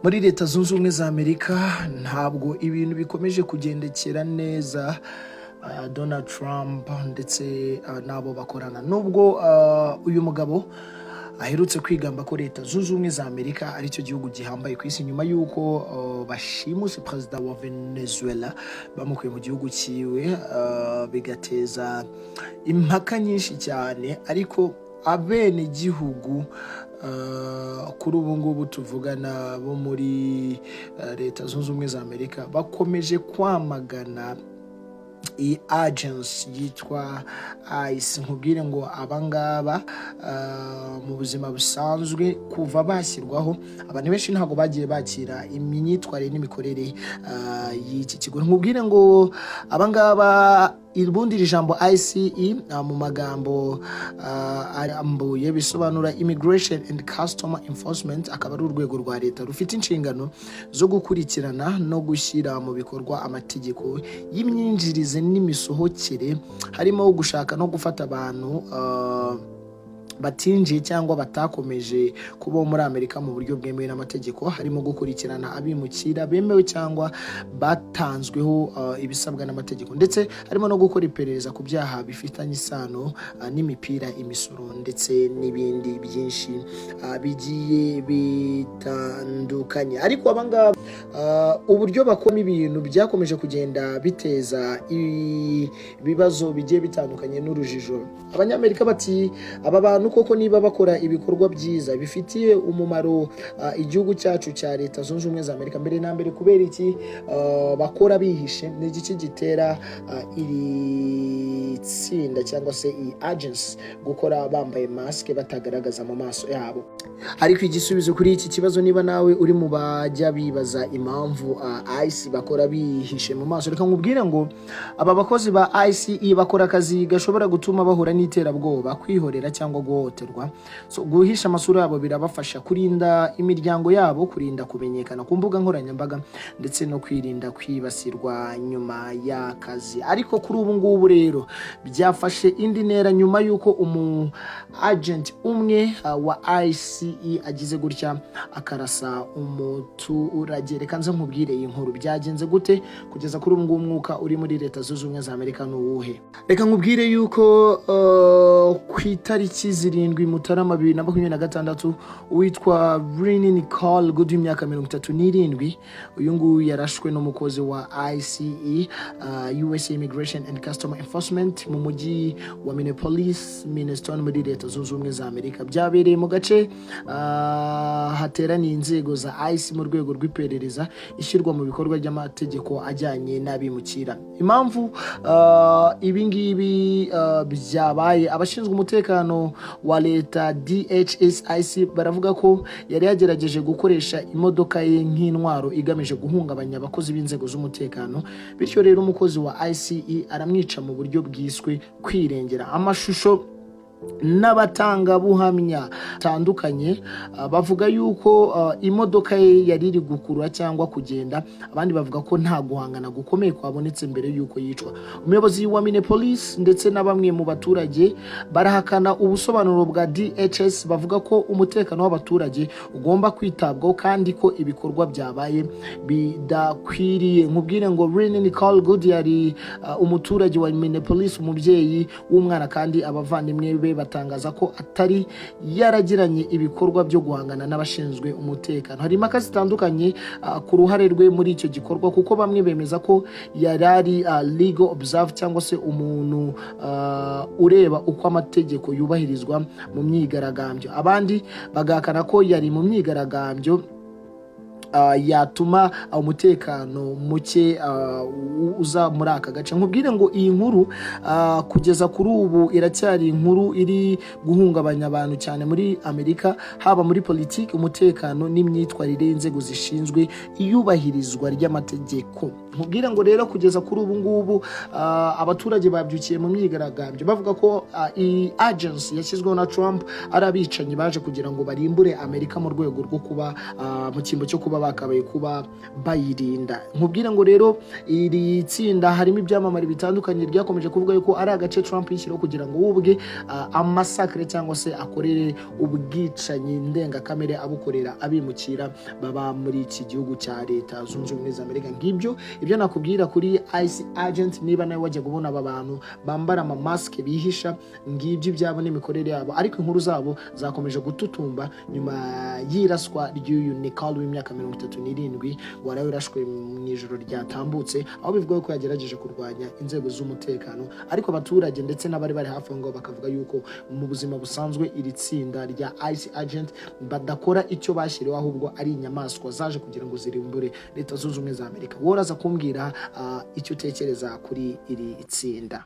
Muri Leta Zunze Ubumwe za Amerika ntabwo ibintu bikomeje kugendekera neza Donald Trump ndetse n'abo bakorana, nubwo uyu mugabo aherutse kwigamba ko Leta Zunze Ubumwe za Amerika aricyo gihugu gihambaye ku isi, nyuma y'uko bashimuse perezida wa Venezuela bamukuye mu gihugu cyiwe, bigateza impaka nyinshi cyane. Ariko abenegihugu kuri ubu ngubu tuvugana bo muri Leta Zunze Ubumwe za Amerika bakomeje kwamagana iyi agency yitwa ICE. Nkubwire ngo abangaba mu buzima busanzwe, kuva bashyirwaho, abantu benshi ntabwo bagiye bakira imyitwarire n'imikorere y'iki kigo. Nkubwire ngo abangaba, ubundi iri jambo ICE mu magambo arambuye bisobanura Immigration and Customs Enforcement, akaba ari urwego rwa leta rufite inshingano zo gukurikirana no gushyira mu bikorwa amategeko y'imyinjirize n'imisohokere, harimo gushaka no gufata abantu batinjiye cyangwa batakomeje kubaho muri Amerika mu buryo bwemewe n'amategeko, harimo gukurikirana abimukira bemewe cyangwa batanzweho ibisabwa n'amategeko, ndetse harimo no gukora iperereza ku byaha bifitanye isano n'imipira, imisoro ndetse n'ibindi byinshi bigiye bitandukanye. Ariko abangaba uburyo bakoramo ibintu byakomeje kugenda biteza ibibazo bigiye bitandukanye n'urujijo. Abanyamerika bati: "Aba bantu koko niba bakora ibikorwa byiza bifitiye umumaro igihugu cyacu cya Leta Zunze Ubumwe za Amerika, mbere na mbere kubera iki bakora bihishe? Ni igiki gitera iri tsinda cyangwa se iyi agency gukora bambaye masike, batagaragaza mu maso yabo?" Ariko igisubizo kuri iki kibazo, niba nawe uri mu bajya bibaza impamvu ICE bakora bihishe mu maso, reka nkubwire ngo aba bakozi ba ICE bakora akazi gashobora gutuma bahura n'iterabwoba, kwihorera cyangwa guhohoterwa. So, guhisha amasura yabo birabafasha kurinda imiryango yabo, kurinda kumenyekana ku mbuga nkoranyambaga ndetse no kwirinda kwibasirwa nyuma y'akazi. Ariko kuri ubu ngubu rero byafashe indi ntera nyuma y'uko umu agent umwe wa ICE agize gutya akarasa umuturage. Reka nze nkubwire iyi nkuru byagenze gute. Kugeza kuri ubu ngubu umwuka uri muri Leta Zunze Ubumwe za Amerika ni uwuhe? Reka nkubwire yuko ku itariki 7 Mutarama 2026, uwitwa Brinny Nicole Good w'imyaka 37, uyu nguyu yarashwe n'umukozi wa ICE, USA Immigration and Customs Enforcement, mu mujyi wa Minneapolis, Minnesota, muri Leta Zunze Ubumwe za Amerika. Byabereye mu gace hateraniye inzego za ICE mu rwego rw'iperereza ishyirwa mu bikorwa ry'amategeko ajyanye n'abimukira. Impamvu ibi ngibi byabaye, abashinzwe umutekano wa leta DHS ICE baravuga ko yari yagerageje gukoresha imodoka ye nk'intwaro igamije guhungabanya abakozi b'inzego z'umutekano, bityo rero umukozi wa ICE aramwica mu buryo bwiswe kwirengera. Amashusho n'abatangabuhamya batandukanye bavuga yuko imodoka ye yari iri gukurura cyangwa kugenda, abandi bavuga ko nta guhangana gukomeye kwabonetse mbere y'uko yicwa. Umuyobozi wa Minneapolis ndetse na bamwe mu baturage barahakana ubusobanuro bwa DHS, bavuga ko umutekano w'abaturage ugomba kwitabwaho kandi ko ibikorwa byabaye bidakwiriye. Nkubwire ngo Renee Nicole Good yari umuturage wa Minneapolis, umubyeyi w'umwana, kandi abavandimwe be batangaza ko atari yaragiranye ibikorwa byo guhangana n'abashinzwe umutekano. Hari impaka zitandukanye ku ruhare rwe muri icyo gikorwa, kuko bamwe bemeza ko yari ari legal observer cyangwa se umuntu ureba uko amategeko yubahirizwa mu myigaragambyo, abandi bagahakana ko yari mu myigaragambyo yatuma umutekano muke uza muri aka gace. Nkubwire ngo iyi nkuru kugeza kuri ubu iracyari inkuru iri guhungabanya abantu cyane muri Amerika, haba muri politiki, umutekano n'imyitwarire y'inzego zishinzwe iyubahirizwa ry'amategeko. Nkubwire ngo rero kugeza kuri ubu ngubu abaturage babyukiye mu myigaragambyo bavuga ko iyi agency yashyizweho na Trump ari abicanyi baje kugira ngo barimbure Amerika mu rwego rwo kuba mu cyimbo cyo kuba bakabaye kuba bayirinda. Nkubwire ngo rero iri tsinda harimo ibyamamare bitandukanye, ryakomeje kuvuga yuko ari agace Trump yishyiraho kugira ngo we ubwe amasakare cyangwa se akorere ubwicanyi ndengakamere abukorera abimukira baba muri iki gihugu cya Leta Zunze Ubumwe za Amerika. Ngibyo ibyo nakubwira kuri ICE agent. Niba nawe wajya kubona aba bantu bambara amamasike bihisha, ngibyo ibyabo n'imikorere yabo. Ariko inkuru zabo zakomeje gututumba nyuma y'iraswa ry'uyu Nicole w'imyaka 37 waraye urashwe mu ijoro ryatambutse, aho bivuga ko yagerageje kurwanya inzego z'umutekano. Ariko abaturage ndetse n'abari bari hafi aho ngaho bakavuga yuko mu buzima busanzwe iri tsinda rya ICE agent badakora icyo bashyiriweho, ahubwo ari inyamaswa zaje kugira ngo zirimbure Leta Zunze Ubumwe za Amerika. Wowe uraza kumbwira icyo utekereza kuri iri tsinda.